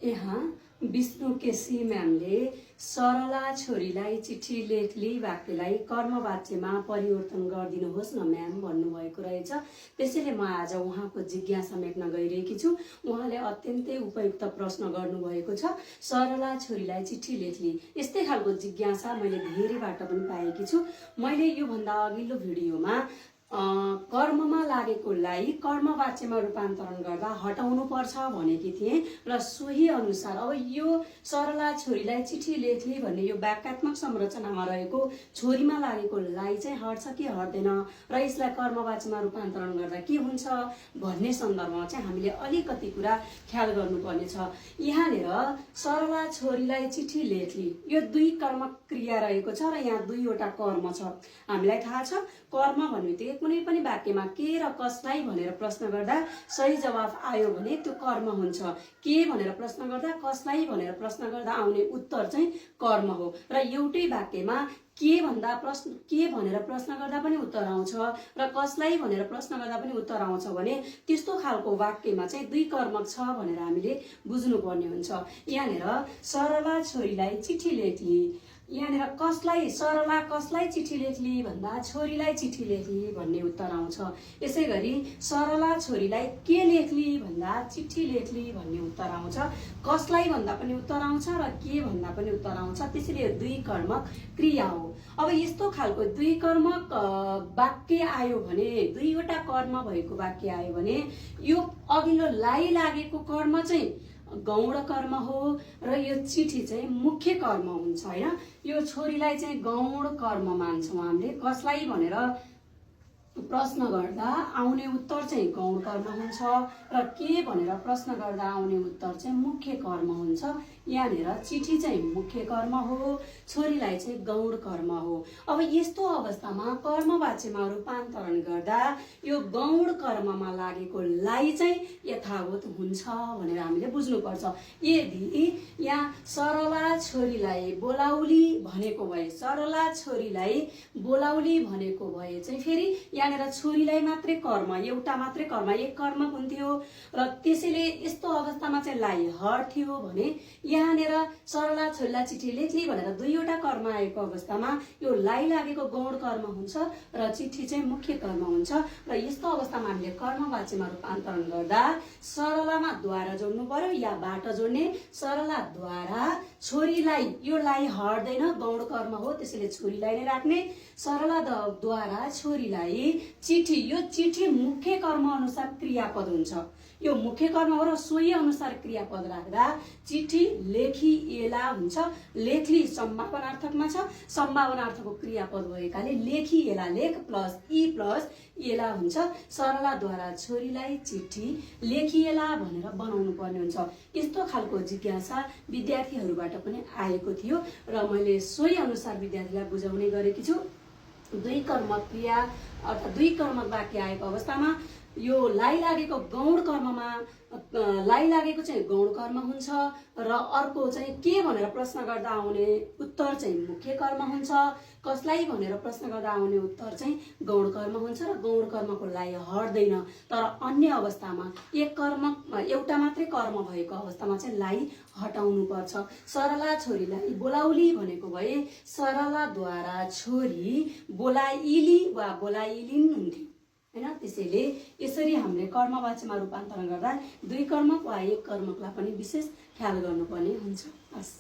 यहाँ विष्णु केसी म्यामले सरला छोरीलाई चिठी लेखली वाक्यलाई कर्मवाच्यमा परिवर्तन गरिदिनुहोस् न म्याम भन्नुभएको रहेछ। त्यसैले म आज उहाँको जिज्ञासा मेट्न गइरहेकी छु। उहाँले अत्यन्तै उपयुक्त प्रश्न गर्नुभएको छ। सरला छोरीलाई चिठी लेखली, यस्तै खालको जिज्ञासा मैले धेरैबाट पनि पाएकी छु। मैले योभन्दा अघिल्लो भिडियोमा कर्ममा लागेकोलाई कर्मवाच्यमा रूपान्तरण गर्दा हटाउनु पर्छ भनेकी थिएँ र सोही अनुसार अब यो सरला छोरीलाई चिठी लेखली भन्ने यो वाक्यात्मक संरचनामा रहेको छोरीमा लागेको लाई चाहिँ हट्छ कि हट्दैन र यसलाई कर्मवाच्यमा रूपान्तरण गर्दा के हुन्छ भन्ने सन्दर्भमा चाहिँ हामीले अलिकति कुरा ख्याल गर्नुपर्ने छ। यहाँनिर सरला छोरीलाई चिठी लेखली यो दुई कर्म क्रिया रहेको छ र यहाँ दुईवटा कर्म छ। हामीलाई थाहा छ कर्म भन्ने कुनै पनि वाक्यमा के र कसलाई भनेर प्रश्न गर्दा सही जवाफ आयो भने त्यो कर्म हुन्छ। के भनेर प्रश्न गर्दा कसलाई भनेर प्रश्न गर्दा आउने उत्तर चाहिँ कर्म हो। र एउटै वाक्यमा के भनेर प्रश्न गर्दा पनि उत्तर आउँछ र कसलाई भनेर प्रश्न गर्दा पनि उत्तर आउँछ भने त्यस्तो खालको वाक्यमा चाहिँ दुई कर्मक छ भनेर हामीले बुझ्नुपर्ने हुन्छ। यहाँनिर सरला छोरीलाई चिठी लेखली, यहाँनिर सरला कसलाई चिठी लेखली भन्दा छोरीलाई चिठी लेखली भन्ने उत्तर आउँछ। यसै गरी सरला छोरीलाई के लेखली भन्दा चिठी लेखली भन्ने उत्तर आउँछ। कसलाई भन्दा पनि उत्तर आउँछ र के भन्दा पनि उत्तर आउँछ। त्यसैले यो दुई कर्मक क्रिया हो। अब यस्तो खालको दुई कर्मक वाक्य आयो भने, दुईवटा कर्म भएको वाक्य आयो भने यो अघिल्लो लाई लागेको कर्म चाहिँ गौण कर्म हो र यो चिठी चाहिँ मुख्य कर्म हुन्छ हैन। यो छोरीलाई चाहिँ गौण कर्म मान्छौँ हामीले। कसलाई भनेर प्रश्न गर्दा आउने उत्तर चाहिँ गौण कर्म हुन्छ र के भनेर प्रश्न गर्दा आउने उत्तर चाहिँ मुख्य कर्म हुन्छ। यहाँनिर चिठी चाहिँ मुख्य कर्म हो, छोरीलाई चाहिँ गौण कर्म हो। अब यस्तो अवस्थामा कर्मवाच्यमा रूपान्तरण गर्दा यो गौण कर्ममा लागेको लाई चाहिँ यथावत हुन्छ भनेर हामीले बुझ्नुपर्छ। यदि यहाँ सरला छोरीलाई बोलाउली भनेको भए, सरला छोरीलाई बोलाउली भनेको भए चाहिँ फेरि यहाँनिर छोरीलाई मात्रै कर्म, एउटा मात्रै कर्म, एक कर्म हुन्थ्यो र त्यसैले यस्तो अवस्थामा चाहिँ लाई हट्थ्यो भने यहाँनिर सरला छोरीलाई चिठी लेखली भनेर दुईवटा कर्म आएको अवस्थामा यो लाई लागेको गौण कर्म हुन्छ र चिठी चाहिँ मुख्य कर्म हुन्छ। र यस्तो अवस्थामा हामीले कर्मवाच्यमा रूपान्तरण गर्दा सरलामा द्वारा जोड्नु पर्यो या बाट जोड्ने। सरला द्वारा छोरीलाई, यो लाई हट्दैन, गौण कर्म हो त्यसैले छोरीलाई नै राख्ने। सरला द्वारा छोरीलाई चिठी, यो चिठी मुख्य कर्म अनुसार क्रियापद हुन्छ। यो मुख्य कर्म हो र सोही अनुसार क्रियापद राख्दा चिठी लेखिएला हुन्छ। लेखली सम्भावनार्थकमा छ, सम्भावनार्थकको क्रियापद भएकाले लेखिएला, लेख प्लस ई प्लस एला हुन्छ। सरलाद्वारा छोरीलाई चिठी लेखिएला भनेर बनाउनु पर्ने हुन्छ। यस्तो खालको जिज्ञासा विद्यार्थीहरूबाट पनि आएको थियो र मैले सोही अनुसार विद्यार्थीलाई बुझाउने गरेकी छु। दुई कर्मक क्रिया अर्थात् दुई कर्मक वाक्य आएको अवस्थामा यो लाई लागेको गौण कर्ममा, लाई लागेको चाहिँ गौण कर्म हुन्छ र अर्को चाहिँ के भनेर प्रश्न गर्दा आउने उत्तर चाहिँ मुख्य कर्म हुन्छ। कसलाई भनेर प्रश्न गर्दा आउने उत्तर चाहिँ गौण कर्म हुन्छ र गौण कर्मको लाई हट्दैन। तर अन्य अवस्थामा एक कर्म, एउटा मात्रै कर्म भएको अवस्थामा चाहिँ लाई हटाउनु पर्छ। सरला छोरीलाई बोलाउली भनेको भए सरलाद्वारा छोरी बोलाइली वा बोलाइलिन् हुन्थ्यो हैन। त्यसैले यसरी हामीले कर्मवाच्यमा रूपान्तरण गर्दा दुई कर्मक वा एक कर्मकलाई पनि विशेष ख्याल गर्नुपर्ने हुन्छ। हस्।